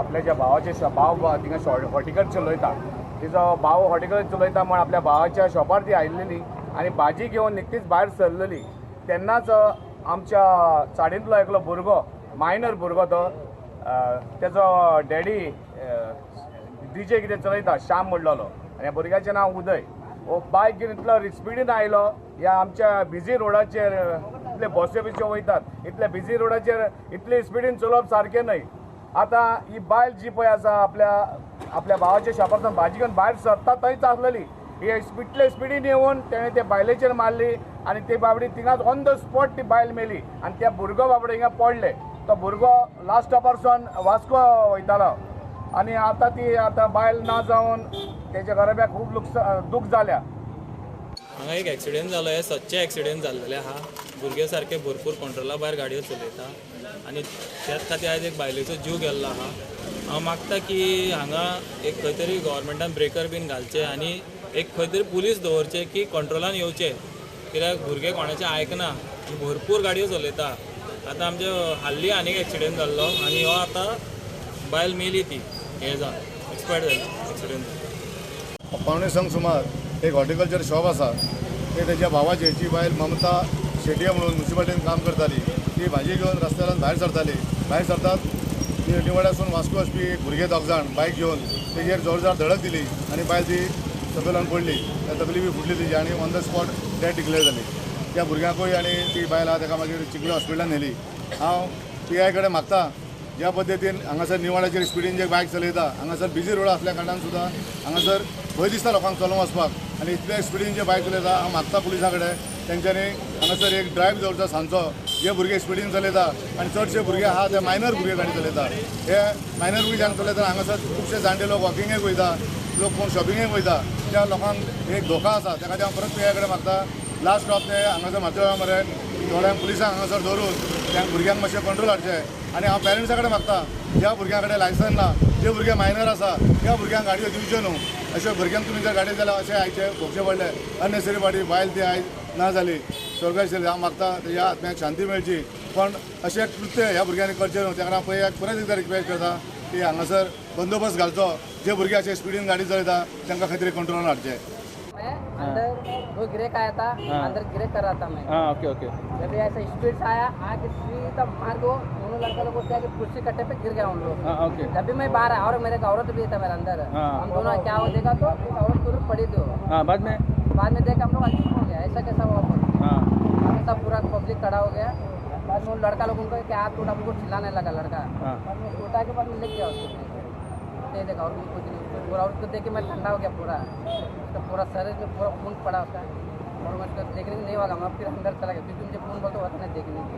आपल्या ज्या भावाचे भाव थिंगा हॉर्टिकल्चर चलयता, तिचो भाव हॉर्टिकल्चर चलयता म्हण आपल्या भावाच्या शॉपार ती आयिल्ली आनी भाजी घेवन निकतीच भायर सरलेली. तेन्नाच आमच्या चाडींतलो एकलो भुरगो, मायनर भुरगो तो, तेजो डॅडी डीजे कितें चलयता, श्याम म्हणलेलो, आनी ह्या भुरग्याचें नांव उदय. हो बायक घेवन इतलो स्पिडीन आयलो ह्या आमच्या बिजी रोडाचेर, इतले बस्यो बिस्यो वयतात, इतले बिजी रोडाचेर इतले स्पिडीन चलोवप सारकें न्हय. आतां ही बायल जी पळय आसा आपल्या आपल्या भावाच्या शॉपार भाजी घेवन भायर सरता थंयच आसलेली. ही इतले स्पिडीन येवन तेणें ते बायलेचेर मारली आनी ती बाबडी थिंगाच ऑन the spot ती बायल मेली आनी त्या भुरगो बाबडो हिंगा पडले. तो भुरगो लास्ट स्टॉपारसून वास्को वयतालो आनी आतां ती आतां बायल ना जावन तेच्या घराब्याक खूब लुकसाण दूख जाल्या. हांगा एक एक्सिडेंट जालो, हे सदचे एक्सिडेंट जाल्लेले आहा. भुरगे सारके भरपूर कंट्रोला भायर गाडयो चलयता आनी त्याच खातीर आयज एक बायलेचो जीव गेल्लो आहा. हांव मागता की हांगा एक खंय तरी गव्हर्मेंटान ब्रेकर बीन घालचे आनी एक खंय तरी पुलीस दवरचे की कंट्रोलान येवचे, कित्याक भुरगे कोणाचें आयकना, भरपूर गाडयो चलयता. आतां आमचे हाल्ली आनीक एक्सिडेंट जाल्लो आनी हो आतां बायल मेली, ती हें जावन एक्सपायर्ड जाली एक्सिडेंट. 8:45 सुमार एक हॉर्टिकल्चर शॉप आसा, ते तेच्या भावाची जी बायल ममता शेटये म्हणून म्युनिसिपालिटीन काम करताली, ती भाजी घेवन रस्त्यान भायर सरताली. भायर सरतात ती निवड्यासून वास्को वचपी एक भुरगे दोग जाण बायक घेवन तेजेर जोरदार धडक दिली आनी बायल ती सकयल्यान पडली, तकली बी फुटली तिची आनी on the spot death declare जाली. त्या भुरग्यांकूय आनी ती बायल आहा तेका मागीर चिखले हॉस्पिटलान व्हेली. हांव पी I कडेन मागता, ज्या पद्दतीन हांगासर निवाड्याचेर स्पिडीन जे बायक चलयता, हांगासर बिजी रोड आसल्या कारणान सुद्दां हांगासर भंय दिसता लोकांक चलोवंक वचपाक आनी इतले स्पिडीन जे बायक चलयता. हांव मागता पुलिसां कडेन तेंच्यांनी हांगासर एक ड्रायव्ह दवरचो सांजचो, जे भुरगे स्पिडीन चलयता आनी चडशे भुरगे आहा ते मायनर भुरगे गाडी चलयता. हे मायनर भुरगे जेन्ना चलयता हांगासर खुबशे जाणटे लोक वॉकिंगेक वयता, लोक कोण शॉपिंगेक वयता, त्या लोकांक एक धोका आसा. त्या खातीर हांव परत पी I कडेन मागता, लास्ट स्टॉप ते हांगासर माथ्या मरे थोड्यांक पुलिसांक हांगासर दवरून त्या भुरग्यांक मातशें कंट्रोल हाडचें. आनी हांव पेरंट्सां कडेन मागता, ज्या भुरग्यां कडेन लायसन ना, जे भुरगे मायनर आसा त्या भुरग्यांक गाडयो दिवच्यो न्हू. अशे भुरग्यांक तुमी जर गाडी जाल्यार अशें आयचे भोगचे पडले. अननेसरी पाटी बायल ती आयज ना जाली, स्वर्गात. हांव मागता तेज्या आत्म्याक शांती मेळची, पण अशें कृत्य ह्या भुरग्यांनी करचें न्हू. तेका हांव पळय परत एकदां रिक्वेस्ट करता की हांगासर बंदोबस्त घालचो, जे भुरगे अशे स्पिडीन गाडी चलयता तांकां खंय तरी कंट्रोलान हाडचें. अंदर वो गिरेक आया था, अंदर गिरेक कर रहा था मैं। हाँ, ओके ओके। जब ऐसा स्पीड से आया, आके सीधा मार दो दोनों लड़का लोग उसके आगे कुर्सी कट्टे पे गिर गया उन लोग। हाँ, ओके। जब भी मैं बाहर आया और मेरे एक औरत भी था मेरे अंदर, हम दोनों क्या हो देखा तो एक औरत तुरंत पड़ी थी। हाँ, बाद में देखा हम लोग अजीब हो गया, ऐसा कैसा हुआ। हाँ, सब पूरा पब्लिक खड़ा हो गया। बाद में वो लड़का लोग उनको क्या हाथ टूटा, उनको चिल्लाने लगा लड़का। बाद में उठा के बाद में ले गया उसको, नहीं देखा और कुछ नहीं। पूरा उसको देख के मैं ठंडा हो गया पूरा, उसका पूरा शरीर में पूरा खून पड़ा उसका, और मैं उसको देखने नहीं वाला, मैं फिर अंदर चला गया क्योंकि मुझे खून बोलते होता नहीं देखने के।